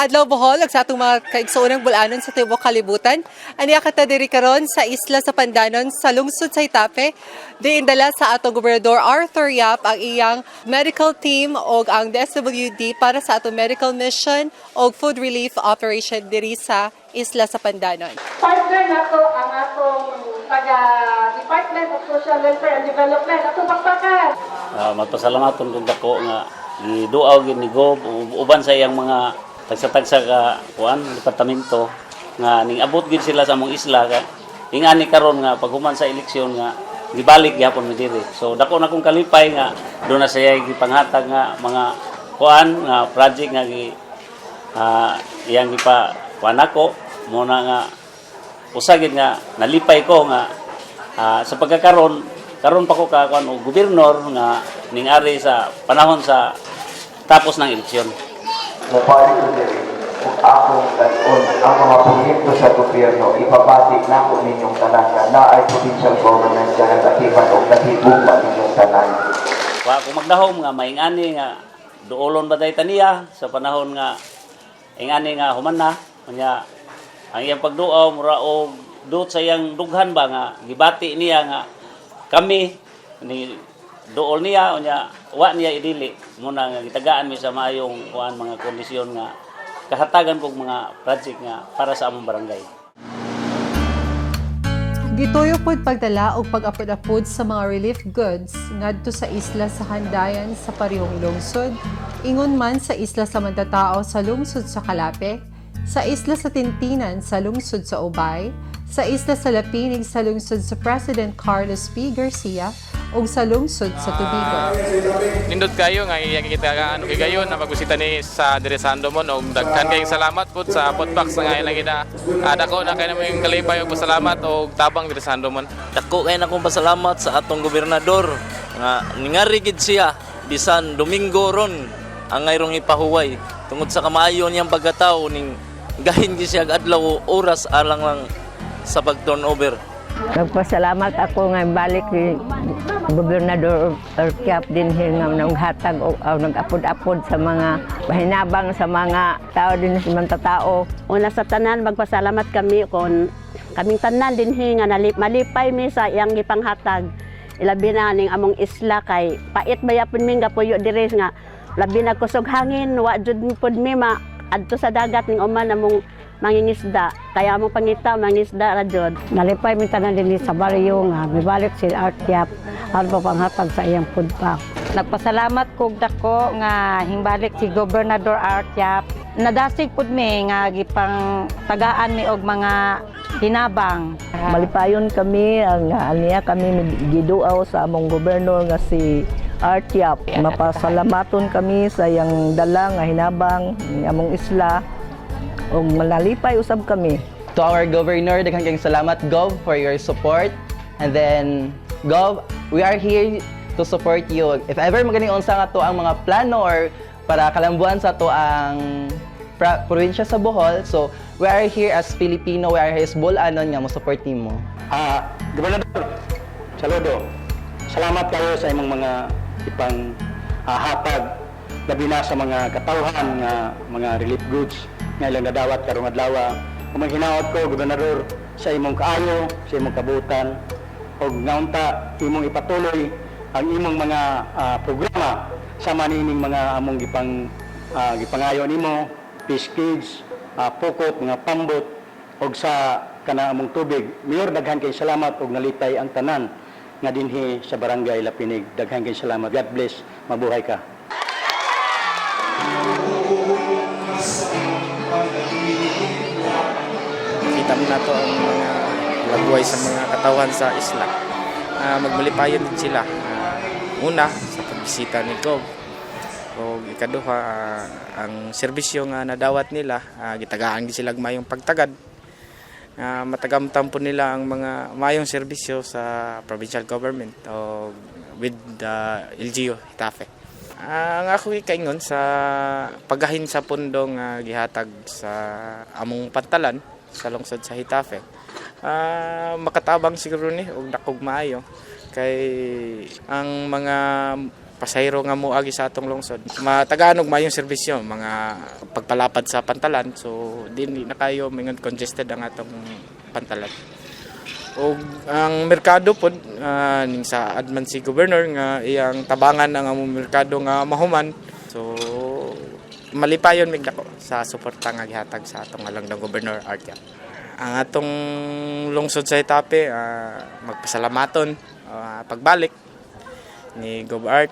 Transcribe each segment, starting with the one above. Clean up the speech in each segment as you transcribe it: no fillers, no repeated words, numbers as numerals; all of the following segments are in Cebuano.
Adlaw, Bohol, ug sa atong mga kaigsuonang Bol-anon sa tibuok kalibutan. Aniya kita diri karon sa isla sa Pandanon sa lungsod sa Getafe. Diin dala sa atong gobernador Arthur Yap ang iyang medical team og ang DSWD para sa atong medical mission og food relief operation diri sa isla sa Pandanon. Partner nako ang atong taga Department of Social Welfare and Development. Atong pakpakan. Magpasalamaton kong dako nga giduaw gid ni Gob uban sa iyang mga tagsa-tagsa ka kuan departamento nga ning abot gid sila sa among isla ka ingani karon nga paghuman sa eleksyon nga gibalik gihapon mi diri. So dako na kong kalipay nga do na siya gipanghatag nga mga kuan nga project nga gi iyang gipa kuan nako mo na nga usa gid nga nalipay ko nga sa pagkakaron karon pa ko ka kuan og gobernador nga ning ari sa panahon sa tapos ng eleksyon. Mobalik ko diri kung akong tan-on ang mga proyekto sa gobyerno, ipabati nako ninyong tanan nga naay provincial government nga nag-atiman og nahigugma ninyong tanan. Wa ko magdahom nga maingani nga duolon ba day taniya sa panahon nga ingani nga human na. Unya ang iyang pagduaw mura og duot sa iyang dughan ba nga gibati niya nga kami ni duol niya. Unya wa niya idili muna nga gitagaan mi sa maayong kuan mga kondisyon nga kahatagan kog mga project nga para sa among barangay. Gituyo pod pagdala og pag-apod-apod sa mga relief goods ngadto sa isla sa Handayan sa parehong lungsod, ingon man sa isla sa Mantatao sa lungsod sa Calape, sa isla sa Tintinan sa lungsod sa Ubay, sa isla sa Lapinig sa lungsod sa President Carlos P. Garcia ug sa lungsod sa Tubigon. Nindot kayo nga iyang kita ano kay gayon na magbisita ni sa diri sa Handomon og daghan kayong salamat pud sa food packs nga ilang gina. Dako na kay namo yung kalipay og pasalamat og tabang diri sa Handomon. Dako kay na akong pasalamat sa atong gobernador nga ningari gid siya bisan Domingo ron ang ngayrong ipahuway tungod sa kamaayo niyang pagkatao, ning gahin gid siya og adlaw o oras alang lang sa pag turnover. Nagpasalamat ako nga balik ni Gobernador Yap dinhi nga naghatag o nag-apod-apod sa mga pahinabang sa mga tao din sa mga tao. Una sa tanan, magpasalamat kami kon kaming tanan dinhi nga malipay mi sa iyang gipanghatag. Ilabi na ning among isla kay pait bayapon mi nga puyo diri nga labi na kusog hangin, wa jud pud mi ma adto sa dagat ning uman among mangingisda, kaya among pangita mangisda ra jud. Nalipay mi tanan dinhi sa baryo nga mibalik si Art Yap aron panghatag sa iyang food pack. Nagpasalamat kog dako nga hingbalik si Gobernador Art Yap. Nadasig pud mi nga gipang tagaan mi og mga hinabang. Malipayon kami ang aniya kami giduaw sa among gobernador nga si Art Yap. Mapasalamaton kami sa iyang dala nga hinabang ning among isla ug malalipay usab kami. To our governor, daghan kayong salamat, Gov, for your support. And then, Gov, we are here to support you. If ever maganing unsa nga to ang mga plano or para kalambuan sa to ang probinsya sa Bohol, so we are here as Filipino, we are here as Bol-anon nga mo support nimo. Gobernador, saludo. Salamat kayo sa imong mga ipang hatag labi na sa mga katawhan nga mga relief goods nga ilang nadawat karong adlaw. Ug hinaot ko, Gobernador, sa imong kaayo, sa imong kabutan ug ngaunta imong ipatuloy ang imong mga programa sama niining mga among gipangayo nimo, fish cage, pukot, mga pambot og sa kana among tubig. Mayor, daghan kay salamat og nalipay ang tanan nga dinhi sa Barangay Lapinig. Daghan kay salamat. God bless. Mabuhay ka. Kita mo na to ang mga lagway sa mga katawan sa isla. Magmalipayon din sila. Una, sa pagbisita ni Gov. O ikaduha, ang serbisyo nga nadawat nila, gitagaan gid sila og mayong pagtagad. Matagamtam po nila ang mga mayong serbisyo sa provincial government o with the LGU Getafe. Ang ako kaingon sa paggahin sa pundo nga gihatag sa among pantalan sa lungsod sa Getafe. Makatabang siguro ni og dakog maayo kay ang mga pasahero nga moagi sa atong lungsod. Matagaan og maayong serbisyo, mga pagpalapad sa pantalan, so dili na kayo mingon congested ang atong pantalan. Og ang merkado pod, ning saad man si governor nga iyang tabangan ang among merkado nga mahuman. So malipayon mig dako sa suporta nga gihatag sa atong alangdang Gobernador Art Yap. Ang atong lungsod sa Getafe, magpasalamaton pagbalik ni Gov Art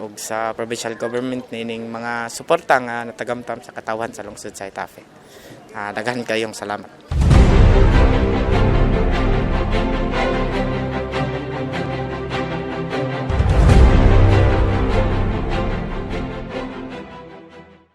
ug sa provincial government niining mga suporta nga natagamtam sa katawhan sa lungsod sa Getafe. Daghan kayong salamat.